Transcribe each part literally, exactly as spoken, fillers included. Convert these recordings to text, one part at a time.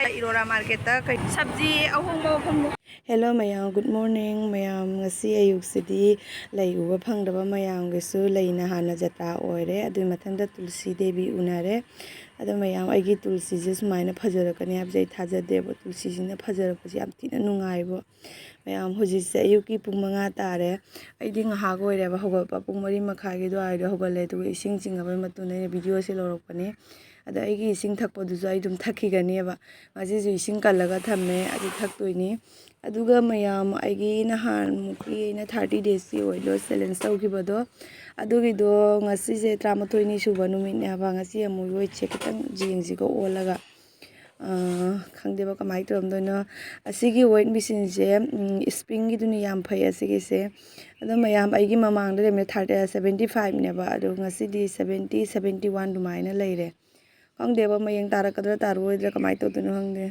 ꯏꯔꯣꯔꯥ ꯃꯥꯔꯀꯦꯠꯇ ꯀꯩ ꯁꯕꯖꯤ ꯑꯍꯣꯡꯕ ꯃꯐꯝꯗ꯫ Hello ꯃꯌꯥꯝ, good morning ꯃꯌꯥꯝ꯫ ꯉꯁꯤ ꯑꯌꯨꯛꯁꯤꯗꯤ ꯂꯩ ꯎꯕ ꯐꯪꯗꯕ ꯃꯌꯥꯝꯒꯤꯁꯨ ꯂꯩꯅ ꯍꯥꯟꯅ ꯖꯇ꯭ꯔꯥ ꯑꯣꯏꯔꯦ, ꯑꯗꯨꯒꯤ ꯃꯊꯪꯗ ꯇꯨꯜꯁꯤ ꯗꯦꯕꯤ ꯎꯅꯔꯦ꯫ ꯑꯗꯣ ꯃꯌꯥꯝ, ꯑꯩꯒꯤ ꯇꯨꯜꯁꯤꯁꯦ ꯁꯨꯃꯥꯏꯅ ꯐꯖꯔꯛꯀꯅꯤ ꯍꯥꯏꯕꯁꯦ ꯑꯩ ꯊꯥꯖꯗꯦꯕ꯫ ꯇꯨꯜꯁꯤꯁꯤꯅ ꯐꯖꯔꯛꯄꯁꯦ ꯌꯥꯝ ꯊꯤꯅ ꯅꯨꯡꯉꯥꯏꯕ꯫ ꯃꯌꯥꯝ, ꯍꯧꯖꯤꯛꯁꯦ ꯑꯌꯨꯛꯀꯤ ꯄꯨꯡ ꯃꯉꯥ ꯇꯥꯔꯦ꯫ ꯑꯩꯗꯤ ꯉꯥꯏꯍꯥꯛ ꯑꯣꯏꯔꯦꯕ ꯍꯧꯒꯠꯄ, ꯄꯨꯡ ꯃꯔꯤ ꯃꯈꯥꯏꯒꯤ ꯑꯗꯨꯋꯥꯏꯗ ꯍꯧꯒꯠꯂꯦ, ꯑꯗꯨꯒ ꯏꯁꯤꯡ ꯆꯤꯡꯉꯕꯒꯤ ꯃꯇꯨꯡꯗ ꯑꯩꯅ ꯚꯤꯗꯤꯑꯣꯁꯦ ꯂꯧꯔꯛꯄꯅꯦ꯫ ꯑꯗꯣ ꯑꯩꯒꯤ ꯏꯁꯤꯡ ꯊꯛꯄꯗꯨꯁꯨ ꯑꯩ ꯑꯗꯨꯝ ꯊꯛꯈꯤꯒꯅꯦꯕ꯫ ꯉꯁꯤꯁꯨ ꯏꯁꯤꯡ ꯀꯜꯂꯒ ꯊꯝꯃꯦ, ꯑꯗꯨ ꯊꯛꯇꯣꯏꯅꯤ꯫ ꯑꯗꯨꯒ ꯃꯌꯥꯝ, ꯑꯩꯒꯤ ꯅꯍꯥꯟꯃꯨꯛꯀꯤ ꯑꯩꯅ ꯊꯥꯔꯇꯤ ꯗꯦꯖꯀꯤ ꯋꯦꯠ ꯂꯣꯁ ꯆꯦꯂꯦꯟꯖ ꯇꯧꯈꯤꯕꯗꯣ, ꯑꯗꯨꯒꯤꯗꯣ ꯉꯁꯤꯁꯦ ꯇꯔꯥꯃꯥꯊꯣꯏꯅꯤ ꯁꯨꯕ ꯅꯨꯃꯤꯠꯅꯦꯕ꯫ ꯉꯁꯤ ꯑꯃꯨꯛ ꯋꯦꯠꯁꯦ ꯈꯤꯇꯪ ꯌꯦꯡꯁꯤꯒ ꯑꯣꯜꯂꯒ, ꯑꯥ, ꯈꯪꯗꯦꯕ ꯀꯃꯥꯏꯅ ꯇꯧꯔꯝꯗꯣꯏꯅꯣ꯫ ꯑꯁꯤꯒꯤ ꯋꯦꯠ ꯃꯦꯆꯤꯟꯁꯦ, ꯎꯝ, ꯁ꯭ꯄ꯭ꯔꯤꯡꯒꯤꯗꯨꯅ ꯌꯥꯝ ꯐꯩ ꯑꯁꯤꯒꯤꯁꯦ꯫ ꯑꯗꯣ ꯃꯌꯥꯝ, ꯑꯩꯒꯤ ꯃꯃꯥꯡꯗ ꯂꯩꯔꯝꯃꯤꯅ ꯊꯥꯔꯇꯤ, ꯁꯕꯦꯟꯇꯤ ꯐꯥꯏꯚꯅꯦꯕ, ꯑꯗꯣ ꯉꯁꯤꯗꯤ ꯁꯕꯦꯟꯇꯤ, ꯁꯕꯦꯟꯇꯤ ꯋꯥꯟ ꯑꯗꯨꯃꯥꯏꯅ ꯂꯩꯔꯦ꯫ ꯈꯪꯗꯦꯕ ꯃꯌꯦꯡ ꯇꯥꯔꯛꯀꯗ꯭ꯔꯥ ꯇꯥꯔꯛꯑꯣꯏꯗ꯭ꯔꯥ ꯀꯃꯥꯏꯅ ꯇꯧꯗꯣꯏꯅꯣ ꯈꯪꯗꯦ꯫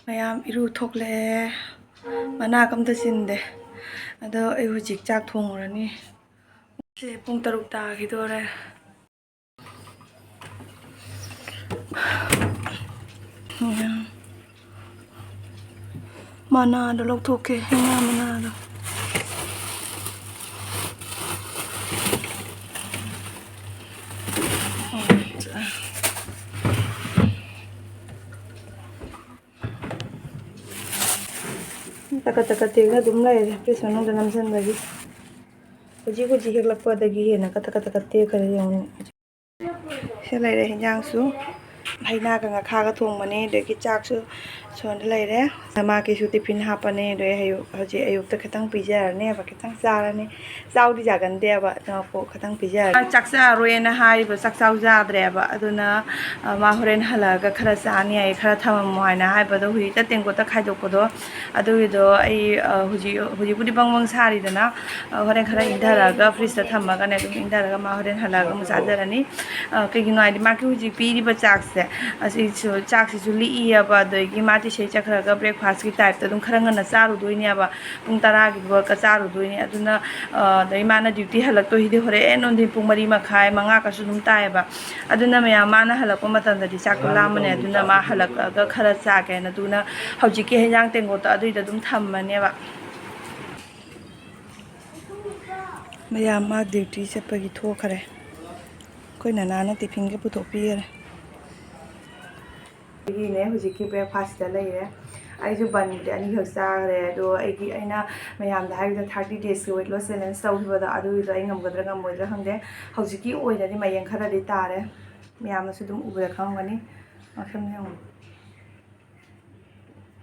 ꯃꯌꯥꯝ, ꯏꯔꯨ ꯊꯣꯛꯂꯛꯑꯦ, ꯃꯅꯥ ꯀꯝꯇ ꯆꯤꯟꯗꯦ꯫ ꯑꯗꯣ ꯑꯩ ꯍꯧꯖꯤꯛ ꯆꯥꯛ ꯊꯣꯡꯉꯨꯔꯅꯤ꯫ ꯁꯦ ꯄꯨꯡ ꯇꯔꯨꯛ ꯇꯥꯈꯤꯗꯣꯔꯦ꯫ ꯃꯅꯥꯗꯣ ꯂꯧꯊꯣꯛꯀꯦ, ꯍꯩꯅꯥ ꯃꯅꯥꯗꯣ꯫ ꯇꯀꯠ ꯇꯀꯠ ꯇꯦꯛꯅ ꯑꯗꯨꯝ ꯂꯩꯔꯦ ꯐ꯭ꯔꯤꯖ ꯃꯅꯨꯡꯗ ꯅꯝꯁꯤꯟꯕꯒꯤ꯫ ꯍꯧꯖꯤꯛ ꯍꯧꯖꯤꯛ ꯍꯦꯛꯂꯛꯄꯗꯒꯤ ꯍꯦꯟꯅ ꯀꯠ ꯀꯠ ꯀꯠ ꯇꯦꯛꯈ꯭ꯔꯦ ꯌꯦꯡꯉꯨꯅꯦ꯫ ꯁꯤ ꯂꯩꯔꯦ ꯍꯤꯟꯖꯥꯡꯁꯨ, ꯍꯩꯅꯥꯒ ꯉꯥꯈꯥꯒ ꯊꯣꯡꯕꯅꯦ, ꯑꯗꯒꯤ ꯆꯥꯛꯁꯨ ꯁꯣꯝꯗ ꯂꯩꯔꯦ꯫ ꯃꯥꯒꯤꯁꯨ ꯇꯤꯐꯤꯟ ꯍꯥꯞꯄꯅꯦ, ꯑꯗꯩ ꯑꯌꯨꯛ, ꯍꯧꯖꯤꯛ ꯑꯌꯨꯛꯇ ꯈꯤꯇꯪ ꯄꯤꯖꯔꯅꯦꯕ, ꯈꯤꯇꯪ ꯆꯥꯔꯅꯤ꯫ ꯆꯥꯎꯗꯤ ꯆꯥꯒꯟꯗꯦꯕ, ꯑꯗꯨꯅ ꯀꯣꯛ ꯈꯤꯇꯪ ꯄꯤꯖꯔꯅꯤ꯫ ꯆꯥꯛ ꯆꯥꯔꯣꯏꯅ ꯍꯥꯏꯔꯤꯕ, ꯆꯥꯛ ꯆꯥꯎ ꯆꯥꯗ꯭ꯔꯦꯕ, ꯑꯗꯨꯅ, ꯑ, ꯃꯥ ꯍꯣꯔꯦꯟ ꯍꯜꯂꯛꯑꯒ ꯈꯔ ꯆꯥꯅꯤ ꯍꯥꯏꯌꯦ, ꯈꯔ ꯊꯝꯃꯝꯃꯣ ꯍꯥꯏꯅ ꯍꯥꯏꯕꯗꯣ, ꯍꯧꯖꯤꯛꯇ ꯇꯦꯡꯀꯣꯠꯇ ꯈꯥꯏꯗꯣꯛꯄꯗꯣ, ꯑꯗꯨꯒꯤꯗꯣ ꯑꯩ, ꯑ, ꯍꯧꯖꯤꯛ, ꯍꯧꯖꯤꯛꯄꯨꯗꯤ ꯕꯪ ꯕꯪ ꯁꯥꯔꯤꯗꯅ, ꯑ, ꯍꯣꯔꯦꯟ ꯈꯔ ꯏꯪꯊꯔꯛꯑꯒ ꯐ꯭ꯔꯤꯖꯇ ꯊꯝꯃꯒꯅꯦ, ꯑꯗꯨꯝ ꯏꯪꯊꯔꯒ ꯃꯥ ꯍꯣꯔꯦꯟ ꯍꯜꯂꯛꯑꯒ ꯑꯃꯨꯛ ꯆꯥꯖꯔꯅꯤ꯫ ꯑ, ꯀꯩꯒꯤꯅꯣ ꯍꯥꯏꯗꯤ ꯃꯥꯒꯤ ꯍꯧꯖꯤꯛ ꯄꯤꯔꯤꯕ ꯆꯥꯛꯁꯦ, ꯑꯁꯤꯁꯨ ꯆꯥꯛꯁꯤꯁꯨ ꯂꯤꯛꯏꯑꯕ, ꯑꯗꯒꯤ ꯃꯥꯗꯤ ꯁꯤꯗꯩ ꯆꯠꯈ꯭ꯔꯒ breakfastꯀꯤ typeꯇ ꯑꯗꯨꯝ ꯈꯔ ꯉꯟꯅ ꯆꯥꯔꯨꯗꯣꯏꯅꯦꯕ, ꯄꯨꯡ ꯇꯔꯥꯒꯤꯗꯨꯒ ꯆꯥꯔꯨꯗꯣꯏꯅꯦ꯫ ꯑꯗꯨꯅ ꯑꯗꯩ ꯃꯥꯅ duty ꯍꯜꯂꯛꯇꯣꯏꯁꯤꯗꯤ ꯍꯣꯔꯦꯟ ꯅꯨꯡꯊꯤꯟ ꯄꯨꯡ ꯃꯔꯤ ꯃꯈꯥꯏ ꯃꯉꯥ ꯀꯁꯨ ꯑꯗꯨꯝ ꯇꯥꯏꯌꯦꯕ꯫ ꯑꯗꯨꯅ ꯃꯌꯥꯝ, ꯃꯥꯅ ꯍꯜꯂꯛꯄ ꯃꯇꯝꯗꯗꯤ ꯆꯥꯛꯇꯣ ꯂꯥꯝꯃꯅꯤ, ꯑꯗꯨꯅ ꯃꯥ ꯍꯜꯂꯛꯑꯒ ꯈꯔ ꯆꯥꯒꯦꯅ꯫ ꯑꯗꯨꯅ ꯍꯧꯖꯤꯛꯀꯤ ꯍꯦꯟꯖꯥꯡ ꯇꯦꯡꯀꯣꯠꯇꯣ ꯑꯗꯨꯏꯗ ꯑꯗꯨꯝ ꯊꯝꯃꯅꯦꯕ꯫ ꯃꯌꯥꯝ ꯃꯥ duty ꯆꯠꯄꯒꯤ ꯊꯣꯛꯈ꯭ꯔꯦ꯫ ꯑꯩꯈꯣꯏ ꯅꯅꯥꯅ tiffinꯒ ꯄꯨꯊꯣꯛꯄꯤꯈꯔꯦ꯫ ꯑꯩꯒꯤꯅꯦ ꯍꯧꯖꯤꯛꯀꯤ breakfastꯁꯤꯗ ꯂꯩꯔꯦ꯫ ꯑꯩꯁꯨ ꯕꯟꯕꯨꯗꯤ ꯑꯅꯤꯈꯛ ꯆꯥꯈ꯭ꯔꯦ, ꯑꯗꯣ ꯑꯩꯒꯤ, ꯑꯩꯅ ꯃꯌꯥꯝꯗ ꯍꯥꯏꯕꯗ thirty daysꯀꯤ weight loss challenge ꯇꯧꯈꯤꯕꯗꯣ, ꯑꯗꯨꯒꯤꯗꯣ ꯑꯩ ꯉꯝꯒꯗ꯭ꯔꯥ ꯉꯝꯃꯣꯏꯗ꯭ꯔꯥ ꯈꯪꯗꯦ꯫ ꯍꯧꯖꯤꯛꯀꯤ ꯑꯣꯏꯅꯗꯤ ꯃꯌꯦꯡ ꯈꯔꯗꯤ ꯇꯥꯔꯦ, ꯃꯌꯥꯝꯅꯁꯨ ꯑꯗꯨꯝ ꯎꯕꯗ ꯈꯪꯉꯝꯒꯅꯤ꯫ ꯃꯁꯝ ꯌꯦꯡꯉꯨ꯫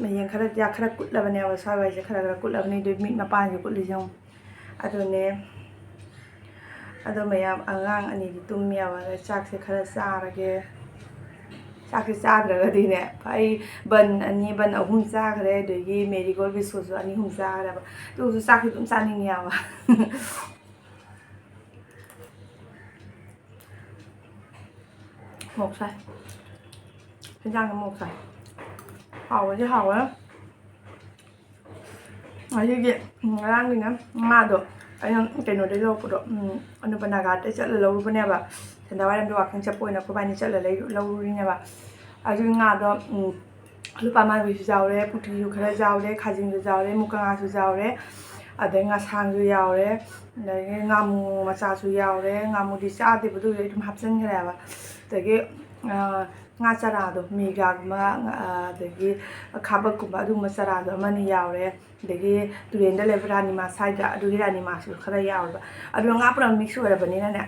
ꯃꯌꯦꯡ ꯈꯔ, ꯌꯥ ꯈꯔ ꯀꯨꯠꯂꯕꯅꯦꯕ, ꯁ꯭ꯋꯥꯏ ꯋꯥꯏꯁꯦ ꯈꯔ ꯈꯔ ꯀꯨꯠꯂꯕꯅꯤ, ꯑꯗꯨ ꯃꯤꯠ ꯃꯄꯥꯟꯁꯦ ꯀꯨꯠꯂꯤꯁꯦ ꯌꯦꯡꯉꯨ꯫ ꯑꯗꯨꯅꯦ, ꯑꯗꯣ ꯃꯌꯥꯝ, ꯑꯉꯥꯡ ꯑꯅꯤꯗꯤ ꯇꯨꯝꯃꯦꯕ, ꯑꯗ ꯆꯥꯛꯁꯦ ꯈꯔ ꯆꯥꯔꯒꯦ꯫ ꯆꯥꯛꯁꯦ ꯆꯥꯗ꯭ꯔꯒꯗꯤꯅꯦ, ꯑꯩ ꯕꯟ ꯑꯅꯤ, ꯕꯟ ꯑꯍꯨꯝ ꯆꯥꯈ꯭ꯔꯦ, ꯑꯗꯒꯤ ꯃꯦꯔꯤꯒꯣꯜ ꯕꯤꯁꯀꯨꯠꯁꯨ ꯑꯅꯤ ꯑꯍꯨꯝ ꯆꯥꯈ꯭ꯔꯦꯕ꯫ ꯑꯗꯨꯁꯨ ꯆꯥꯛꯁꯦ ꯑꯗꯨꯝ ꯆꯥꯅꯤꯡꯉꯦꯕ꯫ ꯃꯣꯔꯣꯛ ꯁꯥꯏ꯫ ꯍꯦꯟꯖꯥꯡꯁꯦ ꯃꯣꯔꯣꯛ ꯁꯥꯏ꯫ ꯍꯥꯎꯕꯗꯤ ꯍꯥꯎꯋꯦ꯫ ꯑꯁꯤꯒꯤ ꯉꯔꯥꯡꯒꯤꯅꯦ ꯉꯥꯗꯣ, ꯑꯩꯅ ꯀꯩꯅꯣꯗꯩ ꯂꯧꯔꯛꯄꯗꯣ, ꯎꯝ, ꯑꯅꯨꯄ ꯅꯥꯒꯥꯗꯩ ꯆꯠꯂ ꯂꯧꯔꯨꯕꯅꯦꯕ꯫ ꯁꯟꯗꯥꯋꯥꯏꯔꯝꯗ walking ꯆꯠꯄ ꯑꯣꯏꯅ ꯑꯩꯈꯣꯏꯕꯥꯅꯤ ꯆꯠꯂ ꯂꯩ-, ꯂꯧꯔꯨꯔꯤꯅꯦꯕ꯫ ꯑꯗꯨꯒꯤ ꯉꯥꯗꯣ, ꯎꯝ, ꯂꯨꯄꯥ ꯃꯥꯏꯕꯤꯁꯨ ꯌꯥꯎꯔꯦ, ꯄꯨꯇꯤꯁꯨ ꯈꯔ ꯌꯥꯎꯔꯦ, ꯈꯥꯖꯤꯡꯁꯨ ꯌꯥꯎꯔꯦ, ꯃꯨꯀꯉꯥꯁꯨ ꯌꯥꯎꯔꯦ, ꯑꯗꯩ ꯉꯁꯥꯡꯁꯨ ꯌꯥꯎꯔꯦ, ꯑꯗꯒꯤ ꯉꯥꯃꯨ ꯃꯆꯥꯁꯨ ꯌꯥꯎꯔꯦ꯫ ꯉꯥꯃꯨꯗꯤ ꯆꯥꯗꯦꯕ, ꯑꯗꯨꯒꯤ ꯑꯩ ꯑꯗꯨꯝ ꯍꯥꯞꯆꯤꯟꯈ꯭ꯔꯦꯕ꯫ ꯑꯗꯒꯤ, ꯑ, ꯉꯥ ꯆꯔꯥꯗꯣ, ꯃꯤꯔꯒꯥꯒꯨꯝꯕ, ꯉꯥ, ꯑꯗꯒꯤ ꯈꯥꯕꯛꯀꯨꯝꯕ, ꯑꯗꯨꯒꯨꯝꯕ ꯆꯔꯥꯗꯣ ꯑꯃꯅꯤ ꯌꯥꯎꯔꯦ꯫ ꯑꯗꯒꯤ ꯇꯨꯔꯦꯟꯗ ꯂꯩꯕ ꯔꯥꯅꯤꯃꯥ ꯁ꯭ꯋꯥꯏꯗ, ꯑꯗꯨꯒꯤ ꯔꯥꯅꯤꯃꯥꯁꯨ ꯈꯔ ꯌꯥꯎꯔꯕ꯫ ꯑꯗꯨꯒ ꯉꯥ ꯄꯨꯔꯥ mix ꯑꯣꯏꯔꯕꯅꯤꯅꯅꯦ,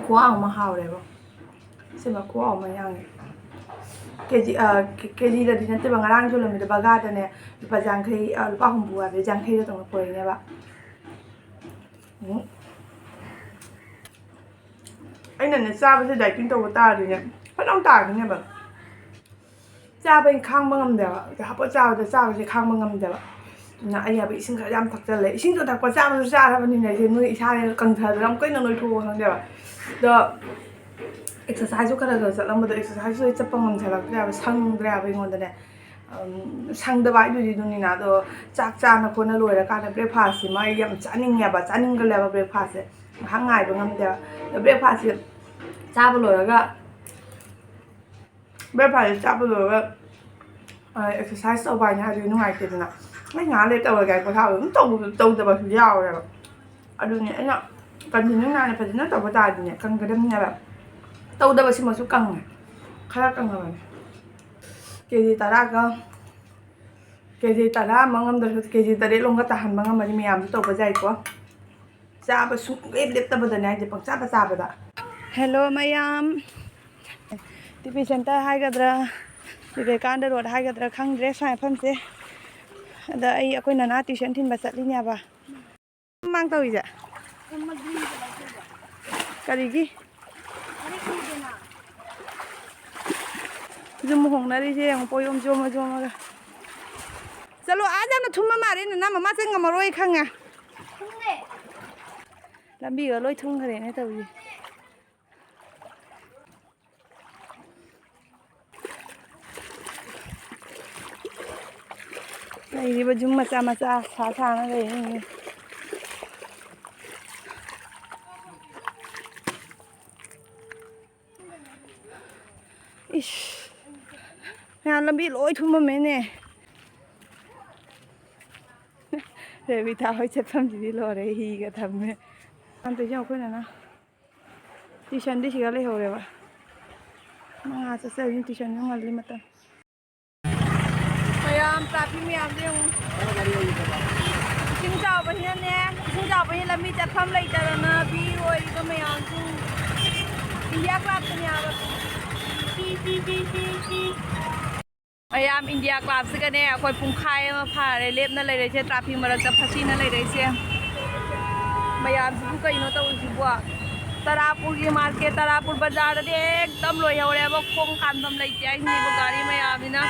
ꯈꯨꯍꯥꯎ ꯑꯃ ꯍꯥꯎꯔꯦꯕ꯫ ꯁꯤꯃ ꯈꯨꯍꯥꯎ ꯑꯃ ꯌꯥꯎꯔꯦ꯫ ꯀꯦ ꯖꯤ, ꯑ, ꯀꯦ-, ꯀꯦ ꯖꯤꯗꯗꯤ ꯅꯠꯇꯦꯕ, ꯉꯔꯥꯡ ꯌꯣꯜꯂꯝꯃꯤꯗꯣ ꯕꯒꯥꯗꯅꯦ ꯂꯨꯄꯥ ꯌꯥꯡꯈꯩ, ꯑ, ꯂꯨꯄꯥ ꯍꯨꯝꯐꯨ ꯍꯥꯏꯕ, ꯌꯥꯡꯈꯩꯗ ꯇꯧꯅ ꯄꯨꯔꯛꯏꯅꯦꯕ꯫ ꯎꯝ꯫ ꯑꯩꯅꯅꯦ, ꯆꯥꯕꯁꯦ dieting ꯇꯧꯕ ꯇꯥꯔꯗꯤꯅꯦ, ꯐꯅꯌꯥꯝ ꯇꯥꯈꯤꯅꯦꯕ꯫ ꯆꯥꯕ ꯑꯩ ꯈꯥꯡꯕ ꯉꯝꯗꯦꯕ꯫ ꯑꯗ ꯍꯥꯞꯄ ꯆꯥꯕꯗ ꯆꯥꯕꯁꯦ ꯈꯥꯡꯕ ꯉꯝꯗꯦꯕ꯫ ꯑꯗꯨꯅ ꯑꯩ ꯍꯥꯏꯕ ꯏꯁꯤꯡ ꯈꯔ ꯌꯥꯝ ꯊꯛꯆꯜꯂꯦ꯫ ꯏꯁꯤꯡꯗꯣ ꯊꯛꯄ, ꯆꯥꯕꯁꯨ ꯆꯥꯔꯕꯅꯤꯅ ꯑꯩꯁꯦ ꯅꯣꯏ ꯏꯁꯥꯁꯦ ꯀꯪꯊꯗꯅ ꯑꯃꯨꯛꯀ ꯍꯦꯟꯅ ꯅꯣꯏꯊꯣꯛꯑꯣ ꯈꯪꯗꯦꯕ꯫ ꯑꯗꯣ ꯑꯦꯛꯁꯔꯁꯥꯏꯁꯁꯨ ꯈꯔ ꯈꯔ ꯆꯠꯂꯝꯕꯗꯣ, ꯑꯦꯛꯁꯔꯁꯥꯏꯁꯁꯨ ꯑꯩ ꯆꯠꯄ ꯉꯝꯁꯜꯂꯛꯇ꯭ꯔꯦꯕ, ꯁꯪꯗ꯭ꯔꯦꯕ ꯑꯩꯉꯣꯟꯗꯅꯦ꯫ ꯁꯪꯗꯕ ꯍꯥꯏꯗꯨꯗꯤ ꯑꯗꯨꯅꯤꯅ꯫ ꯑꯗꯣ ꯆꯥꯛ ꯆꯥꯅ ꯈꯣꯠꯅ ꯂꯣꯏꯔꯀꯥꯟꯗ ꯕ꯭ꯔꯦꯛꯐꯥꯁꯁꯤꯃ ꯑꯩ ꯌꯥꯝ ꯆꯥꯅꯤꯡꯉꯦꯕ, ꯆꯥꯅꯤꯡꯒꯜꯂꯦꯕ ꯕ꯭ꯔꯦꯛꯐꯥꯁꯁꯦ꯫ ꯉꯥꯏꯍꯥꯛ ꯉꯥꯏꯕ ꯉꯝꯗꯦꯕ꯫ ꯑꯗꯣ ꯕ꯭ꯔꯦꯛꯐꯥꯁꯁꯦ ꯆꯥꯕ ꯂꯣꯏꯔꯒ, ꯕ꯭ꯔꯦꯛꯐꯥꯁꯁꯦ ꯆꯥꯕ ꯂꯣꯏꯔꯒ ꯑꯦꯛꯁꯔꯁꯥꯏꯁ ꯇꯧꯕ ꯍꯥꯏꯅ ꯍꯥꯏꯗꯤ ꯅꯨꯡꯉꯥꯏꯇꯦꯗꯅ꯫ ꯑꯩ ꯉꯥꯏꯍꯥꯛ ꯂꯩꯔ ꯇꯧꯔꯒꯦ ꯍꯥꯏ ꯄꯣꯊꯥꯕ ꯑꯗꯨꯝ ꯇꯧꯕ-, ꯇꯧꯗꯕꯁꯨ ꯌꯥꯎꯔꯦꯕ꯫ ꯑꯗꯨꯅꯦ ꯑꯩꯅ ꯀꯟꯇꯤꯅ꯭ꯌꯨ ꯅꯥꯏꯅ ꯐꯖꯅ ꯇꯧꯕ ꯇꯥꯔꯗꯤꯅꯦ ꯀꯟꯒꯗꯕꯅꯦꯕ꯫ ꯇꯧꯗꯕꯁꯤꯃꯁꯨ ꯀꯪꯉꯦ, ꯈꯔ ꯀꯪꯉꯕꯅꯦ꯫ ꯀꯦ ꯖꯤ ꯇꯔꯥꯒ, ꯀꯦ ꯖꯤ ꯇꯔꯥ ꯑꯃ ꯉꯝꯗ꯭ꯔꯁꯨ ꯀꯦ ꯖꯤ ꯇꯔꯦꯠ ꯂꯣꯝꯒ ꯇꯥꯍꯟꯕ ꯉꯝꯃꯗꯤ ꯃꯌꯥꯝꯁꯨ ꯇꯧꯕ ꯌꯥꯏꯀꯣ꯫ ꯆꯥꯕ ꯁꯨꯡꯂꯦꯞ ꯂꯦꯞꯇꯕꯗꯅꯦ ꯍꯥꯏꯁꯦ, ꯄꯪꯆꯥꯗ ꯆꯥꯕꯗ꯫ ꯍꯦꯜꯂꯣ ꯃꯌꯥꯝ, ꯇꯤ ꯄꯤ ꯁꯦꯟꯇꯔ ꯍꯥꯏꯒꯗ꯭ꯔꯥ, ꯕꯤꯕꯦꯀꯥꯅꯟꯗ ꯔꯣꯗ ꯍꯥꯏꯒꯗ꯭ꯔꯥ ꯈꯪꯗ꯭ꯔꯦ ꯁ꯭ꯋꯥꯏ ꯃꯐꯝꯁꯦ꯫ ꯑꯗ ꯑꯩ, ꯑꯩꯈꯣꯏ ꯅꯅꯥ ꯇ꯭ꯌꯨꯁꯟ ꯊꯤꯟꯕ ꯆꯠꯂꯤꯅꯦꯕ꯫ ꯃꯥꯡ ꯇꯧꯔꯤꯁꯦ ꯀꯔꯤꯒꯤ? ꯌꯨꯝ ꯍꯣꯡꯅꯔꯤꯁꯦ ꯌꯦꯡꯉꯨ, ꯄꯣꯌꯣꯝ ꯌꯣꯝꯃ ꯌꯣꯝꯃꯒ꯫ ꯆꯠꯂꯣ, ꯑꯥ ꯌꯥꯝꯅ ꯊꯨꯝꯕ ꯃꯥꯜꯂꯦ, ꯅꯅꯥ ꯃꯃꯥ ꯆꯪ ꯉꯝꯃꯔꯣꯏ ꯈꯪꯉꯦ꯫ ꯂꯝꯕꯤꯒ ꯂꯣꯏ ꯊꯨꯝꯈ꯭ꯔꯦꯅꯦ ꯇꯧꯔꯤꯁꯦ꯫ ꯂꯩꯔꯤꯕ ꯌꯨꯝ ꯃꯆꯥ ꯃꯆꯥ ꯁꯥ ꯁꯥꯅ ꯂꯩꯔꯤꯅꯤ꯫ ꯏꯁ, ꯃꯌꯥꯝ ꯂꯝꯕꯤ ꯂꯣꯏ ꯊꯨꯝꯃꯝꯃꯦꯅꯦ꯫ ꯔꯦꯕꯤꯇꯥ ꯍꯣꯏ ꯆꯠꯐꯝꯁꯤꯗꯤ ꯂꯣꯏꯔꯦ, ꯍꯤꯒ ꯊꯝꯃꯦ꯫ ꯑꯝꯇ ꯌꯦꯡꯉꯨ, ꯑꯩꯈꯣꯏ ꯅꯅꯥ ꯇ꯭ꯌꯨꯁꯟꯗꯤ ꯁꯤꯗ ꯂꯩꯍꯧꯔꯦꯕ꯫ ꯃꯉꯥ ꯆꯠꯆꯔꯤꯅꯤ, ꯇ꯭ꯌꯨꯁꯟꯁꯨ ꯉꯜꯂꯤ ꯃꯇꯝ꯫ ꯃꯌꯥꯝ ꯇ꯭ꯔꯥꯐꯤꯛ ꯃꯌꯥꯝꯗꯣ ꯌꯦꯡꯉꯨ꯫ ꯏꯁꯤꯡ ꯆꯥꯎꯕꯁꯤꯅꯅꯦ, ꯏꯁꯤꯡ ꯆꯥꯎꯕꯁꯤꯅ ꯂꯝꯕꯤ ꯆꯠꯐꯝ ꯂꯩꯇꯗꯅ ꯄꯤꯔꯣꯏꯔꯤꯕ ꯃꯌꯥꯝꯁꯨ ꯏꯟꯗꯤꯌꯥ ꯀ꯭ꯂꯥꯕꯇꯅꯦ ꯍꯥꯏꯕ꯫ ꯃꯌꯥꯝ ꯏꯟꯗꯤꯌꯥ ꯀ꯭ꯂꯥꯕꯁꯤꯒꯅꯦ ꯑꯩꯈꯣꯏ ꯄꯨꯡꯈꯥꯏ ꯑꯃ ꯐꯥꯔꯦ ꯂꯦꯞꯅ ꯂꯩꯔꯛꯏꯁꯦ, ꯇ꯭ꯔꯥꯐꯤꯛ ꯃꯔꯛꯇ ꯐꯁꯤꯅ ꯂꯩꯔꯛꯏꯁꯦ꯫ ꯃꯌꯥꯝꯁꯤꯕꯨ ꯀꯩꯅꯣ ꯇꯧꯔꯤꯁꯤꯕꯣ? ꯇꯔꯥꯄꯨꯔꯒꯤ ꯃꯥꯔꯀꯦꯠ, ꯇꯔꯥꯄꯨꯔ ꯕꯖꯥꯔꯗꯗꯤ ꯑꯦꯛꯗꯝ ꯂꯣꯏꯍꯧꯔꯦꯕ, ꯈꯣꯡ ꯀꯥꯟꯐꯝ ꯂꯩꯇꯦ ꯍꯥꯏꯁꯤꯅꯦꯕ ꯒꯥꯔꯤ ꯃꯌꯥꯝꯁꯤꯅ꯫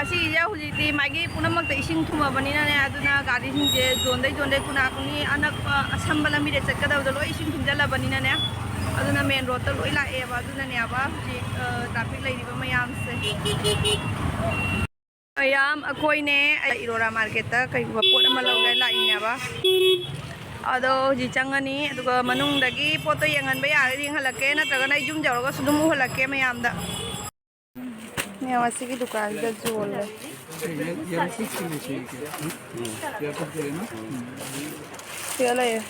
ꯁꯤꯁꯦ ꯍꯧꯖꯤꯛꯇꯤ ꯃꯥꯒꯤ ꯄꯨꯝꯅꯃꯛꯇ ꯏꯁꯤꯡ ꯊꯨꯝꯃꯕꯅꯤꯅꯅꯦ, ꯑꯗꯨꯅ ꯒꯥꯔꯤꯁꯤꯡꯁꯦ ꯖꯣꯟꯗꯩ ꯖꯣꯟꯗꯩ ꯈꯨꯟꯅꯥ ꯈꯨꯟꯅꯤ ꯑꯅꯛꯄ ꯑꯁꯝꯕ ꯂꯝꯕꯤꯗ ꯆꯠꯀꯗꯕꯗꯣ ꯂꯣꯏ ꯏꯁꯤꯡ ꯊꯨꯝꯖꯜꯂꯕꯅꯤꯅꯅꯦ, ꯑꯗꯨꯅ ꯃꯦꯟ ꯔꯣꯗꯇ ꯂꯣꯏ ꯂꯥꯛꯑꯦꯕ꯫ ꯑꯗꯨꯅꯅꯦꯕ ꯍꯧꯖꯤꯛ, ꯑ, ꯇ꯭ꯔꯥꯐꯤꯛ ꯂꯩꯔꯤꯕ ꯃꯌꯥꯝꯁꯦ꯫ ꯃꯌꯥꯝ ꯑꯩꯈꯣꯏꯅꯦ, ꯑꯩ ꯏꯔꯣꯔꯥ ꯃꯥꯔꯀꯦꯠꯇ ꯀꯩꯒꯨꯝꯕ ꯄꯣꯠ ꯑꯃ ꯂꯧꯒꯦ ꯂꯥꯛꯏꯅꯦꯕ꯫ ꯑꯗꯣ ꯍꯧꯖꯤꯛ ꯆꯪꯉꯅꯤ, ꯑꯗꯨꯒ ꯃꯅꯨꯡꯗꯒꯤ ꯄꯣꯠꯇꯣ ꯌꯦꯡꯍꯟꯕ ꯌꯥꯔꯒꯗꯤ ꯌꯦꯡꯍꯜꯂꯛꯀꯦ, ꯅꯠꯇ꯭ꯔꯒꯅ ꯑꯩ ꯌꯨꯝ ꯌꯧꯔꯒꯁꯨ ꯑꯗꯨꯝ ꯎꯍꯜꯂꯛꯀꯦ ꯃꯌꯥꯝꯗ꯫ ꯃꯌꯥꯝ ꯑꯁꯤꯒꯤ ꯗꯨꯀꯥꯟꯁꯤꯗ ꯌꯣꯜꯂꯦ꯫ ꯁꯤꯗ ꯂꯩꯔꯦ꯫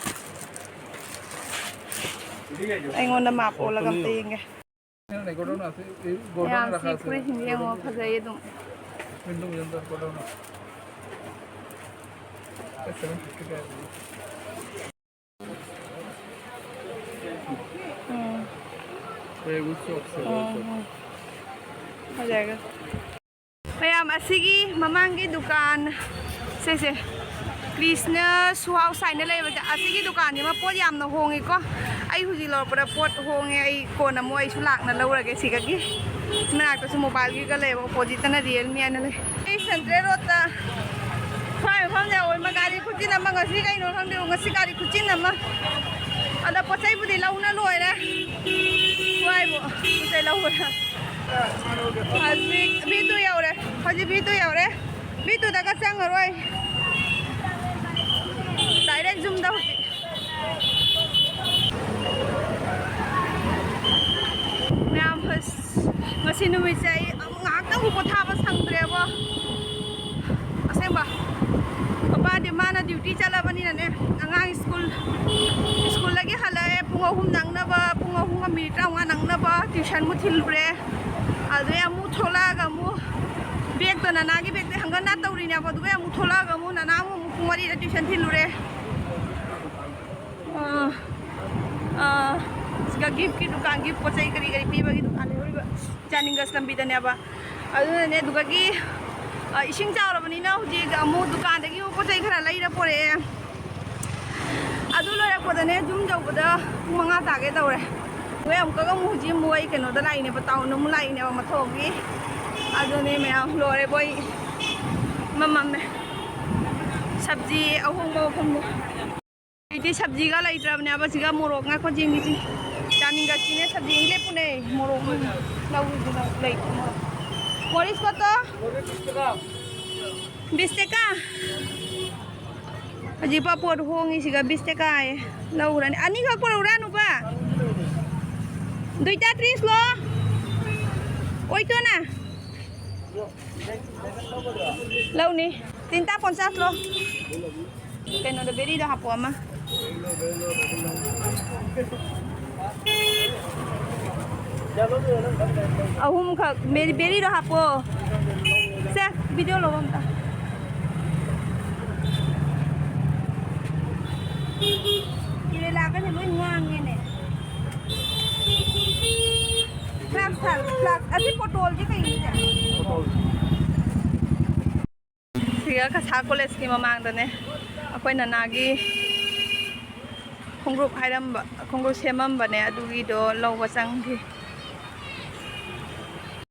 ꯑꯩꯉꯣꯟꯗ ꯃꯥꯞ ꯑꯣꯜꯂꯒ ꯑꯝꯇ ꯌꯦꯡꯒꯦ꯫ ꯃꯌꯥꯝꯁꯤ ꯐꯨꯔꯤꯠꯁꯤꯡꯁꯦ ꯌꯦꯡꯉꯣ, ꯐꯖꯩ ꯑꯗꯨꯝ꯫ ꯎꯝ꯫ ꯎꯝ, ꯎꯝ꯫ ꯐꯖꯔꯦ꯫ ꯃꯌꯥꯝ, ꯑꯁꯤꯒꯤ ꯃꯃꯥꯡꯒꯤ ꯗꯨꯀꯥꯟ, ꯁꯤꯁꯦ, ꯀ꯭ꯔꯤꯁꯅ ꯁꯨ ꯍꯥꯎꯁ ꯍꯥꯏꯅ ꯂꯩꯕꯁꯦ, ꯑꯁꯤꯒꯤ ꯗꯨꯀꯥꯟꯁꯤꯃ ꯄꯣꯠ ꯌꯥꯝꯅ ꯍꯣꯡꯉꯤꯀꯣ꯫ ꯑꯩ ꯍꯧꯖꯤꯛ ꯂꯧꯔꯛꯄꯗ ꯄꯣꯠ ꯍꯣꯡꯉꯦ, ꯑꯩ ꯀꯣꯟꯅ ꯑꯃꯨꯛ ꯑꯩꯁꯨ ꯂꯥꯛꯅ ꯂꯧꯔꯒꯦ ꯁꯤꯗꯒꯤ꯫ ꯃꯅꯥꯛꯇꯁꯨ ꯃꯣꯕꯥꯏꯜꯒꯤꯒ ꯂꯩꯌꯦꯕ, ꯑꯣꯄꯣꯖꯤꯠꯇꯅ ꯔꯤꯌꯦꯜꯃꯤ ꯍꯥꯏꯅ ꯂꯩ꯫ ꯑꯩ ꯁꯦꯟꯇ꯭ꯔꯦꯜ ꯔꯣꯗꯇ ꯈ꯭ꯋꯥꯏ ꯃꯐꯝꯁꯦ ꯑꯣꯏꯃ ꯒꯥꯔꯤ ꯈꯨꯆꯤꯟ ꯑꯃ, ꯉꯁꯤ ꯀꯩꯅꯣ ꯈꯪꯗꯦ, ꯉꯁꯤ ꯒꯥꯔꯤ ꯈꯨꯆꯤꯟ ꯑꯃ꯫ ꯑꯗ ꯄꯣꯠ ꯆꯩꯕꯨꯗꯤ ꯂꯧꯅ ꯂꯣꯏꯔꯦ꯫ ꯋꯥꯏꯕꯨ ꯄꯣꯠ ꯆꯩ ꯂꯧꯕꯗ꯫ ꯍꯧꯖꯤꯛ ꯚꯤ ꯇꯨ ꯌꯧꯔꯦ꯫ ꯍꯧꯖꯤꯛ ꯚꯤ ꯇꯨ ꯌꯧꯔꯦ꯫ ꯚꯤ ꯇꯨꯗꯒ ꯆꯪꯉꯔꯣꯏ꯫ ꯗꯥꯏꯔꯦꯛ ꯌꯨꯝꯗ ꯍꯧꯖꯤꯛ꯫ ꯃꯌꯥꯝ, ꯑꯁ, ꯉꯁꯤ ꯅꯨꯃꯤꯠꯁꯦ ꯑꯩ ꯉꯥꯏꯍꯥꯛꯇꯪꯕꯨ ꯄꯣꯊꯥꯕ ꯁꯪꯗ꯭ꯔꯦꯕꯣ꯫ ꯑꯁꯦꯡꯕ꯫ ꯄꯄꯥꯗꯤ ꯃꯥꯅ ꯗ꯭ꯌꯨꯇꯤ ꯆꯠꯂꯕꯅꯤꯅꯅꯦ, ꯑꯉꯥꯡ ꯁ꯭ꯀꯨꯜ, ꯁ꯭ꯀꯨꯜꯗꯒꯤ ꯍꯜꯂꯛꯑꯦ ꯄꯨꯡ ꯑꯍꯨꯝ ꯅꯪꯅꯕ, ꯄꯨꯡ ꯑꯍꯨꯝꯒ ꯃꯤꯅꯤꯠ ꯇꯔꯥꯃꯉꯥ ꯅꯪꯅꯕ tuition ꯃꯨꯛ ꯊꯤꯜꯂꯨꯔꯦ꯫ ꯑꯗꯨꯗꯩ ꯑꯃꯨꯛ ꯊꯣꯛꯂꯛꯑꯒ ꯑꯃꯨꯛ ꯕꯦꯒꯇꯣ, ꯅꯅꯥꯒꯤ ꯕꯦꯒꯇꯣ ꯍꯪꯒꯠ ꯍꯟꯗ ꯇꯧꯔꯤꯅꯦꯕ꯫ ꯑꯗꯨꯒ ꯑꯃꯨꯛ ꯊꯣꯛꯂꯛꯑꯒ ꯑꯃꯨꯛ ꯅꯅꯥ ꯑꯃꯨꯛ, ꯑꯃꯨꯛ ꯄꯨꯡ ꯃꯔꯤꯗ tuition ꯊꯤꯜꯂꯨꯔꯦ꯫ ꯑ, ꯑ, ꯁꯤꯒ ꯒꯤꯐꯀꯤ ꯗꯨꯀꯥꯟꯒꯤ ꯄꯣꯠ ꯆꯩ ꯀꯔꯤ ꯀꯔꯤ ꯄꯤꯕꯒꯤ ꯗꯨꯀꯥꯟ ꯂꯩꯍꯧꯔꯤꯕ ꯖꯥꯅꯤꯡꯒꯁ ꯂꯝꯕꯤꯗꯅꯦꯕ꯫ ꯑꯗꯨꯅꯅꯦ, ꯑꯗꯨꯗꯒꯤ, ꯑ, ꯏꯁꯤꯡ ꯆꯥꯎꯔꯕꯅꯤꯅ ꯍꯧꯖꯤꯛ ꯑꯃꯨꯛ ꯗꯨꯀꯥꯟꯗꯒꯤ ꯄꯣꯠ ꯆꯩ ꯈꯔ ꯂꯩꯔ ꯄꯣꯔꯛꯑꯦ꯫ ꯑꯗꯨ ꯂꯣꯏꯔꯛꯄꯗꯅꯦ, ꯌꯨꯝ ꯌꯧꯕꯗ ꯄꯨꯡ ꯃꯉꯥ ꯇꯥꯒꯦ ꯇꯧꯔꯦ꯫ ꯍꯣꯏ, ꯑꯃꯨꯛꯀꯒ ꯑꯃꯨꯛ ꯍꯧꯖꯤꯛ ꯑꯃꯨꯛ ꯑꯩ ꯀꯩꯅꯣꯗ ꯂꯥꯛꯏꯅꯦꯕ, ꯇꯥꯎꯟꯗ ꯑꯃꯨꯛ ꯂꯥꯛꯏꯅꯦꯕ, ꯃꯊꯣꯡꯒꯤ꯫ ꯑꯗꯨꯅꯦ ꯃꯌꯥꯝ ꯂꯣꯏꯔꯦ ꯃꯣꯏ꯫ ꯃꯃꯝꯃꯦ꯫ ꯁꯕꯖꯤ ꯑꯍꯣꯡꯕ ꯃꯐꯝꯗꯣ꯫ ꯍꯧꯖꯤꯛꯇꯤ ꯁꯕꯖꯤꯒ ꯂꯩꯇ꯭ꯔꯕꯅꯦꯕ꯫ ꯁꯤꯒ ꯃꯣꯔꯣꯛ ꯉꯥꯏꯈꯣ ꯌꯦꯡꯒꯤꯁꯤ꯫ ꯆꯥꯅꯤꯡꯒ ꯁꯤꯅꯦ ꯁꯕꯖꯤ ꯂꯦꯞꯄꯨꯅꯦ꯫ ꯃꯣꯔꯣꯛ ꯂꯧꯔꯨꯁꯤꯔ? ꯂꯩꯇꯦ ꯃꯣꯔꯣꯛ꯫ ꯃꯣꯔꯤꯁꯀꯣꯠꯇꯣ? ꯕꯤꯁ ꯇꯦꯀꯥ꯫ ꯍꯧꯖꯤꯛ ꯄꯥꯄꯣꯠ ꯍꯣꯡꯉꯤꯁꯤꯒ ꯕꯤꯁ ꯇꯦꯀꯥ ꯍꯥꯏꯌꯦ꯫ ꯂꯧꯈ꯭ꯔꯅꯤ꯫ ꯑꯅꯤꯈꯛ ꯄꯨꯔꯛꯎꯔꯥ ꯅꯨꯄꯥ? ꯗꯨꯏꯇꯥ ꯇ꯭ꯔꯤꯁ ꯂꯣ? ꯑꯣꯏꯇꯣꯅ? ꯂꯧꯅꯤ꯫ ꯇꯤꯟꯇꯥ ꯄꯣꯟꯆꯥꯁ ꯂꯣ꯫ ꯀꯩꯅꯣꯗ ꯕꯦꯔꯤꯗꯣ ꯍꯥꯞꯄꯣ ꯑꯃ꯫ ꯑꯍꯨꯝꯈꯛ ꯃꯦ-, ꯕꯦꯔꯤꯗꯣ ꯍꯥꯞꯄꯣ꯫ ꯁꯦ, ꯚꯤꯗꯤꯑꯣ ꯂꯧꯕ ꯑꯝꯇ꯫ ꯏꯔꯦꯂꯥꯒꯁꯦ ꯂꯣꯏ ꯉꯥꯡꯉꯦꯅꯦ꯫ ꯐ꯭ꯂꯥꯛꯁ ꯊꯥꯔꯣ, ꯐ꯭ꯂꯥꯛꯁ꯫ ꯑꯁꯤ ꯄꯣꯇꯣꯜꯁꯦ ꯀꯩꯅꯣꯁꯦ? ꯁꯤꯒ ꯀꯁꯥ ꯀꯣꯂꯦꯖꯀꯤ ꯃꯃꯥꯡꯗꯅꯦ꯫ ꯑꯩꯈꯣꯏ ꯅꯅꯥꯒꯤ ꯈꯣꯡꯒ꯭ꯔꯨꯞ ꯍꯥꯏꯔꯝꯕ, ꯈꯣꯡꯒ꯭ꯔꯨꯞ ꯁꯦꯝꯃꯝꯕꯅꯦ, ꯑꯗꯨꯒꯤꯗꯣ ꯂꯧꯕ ꯆꯪꯈꯤ꯫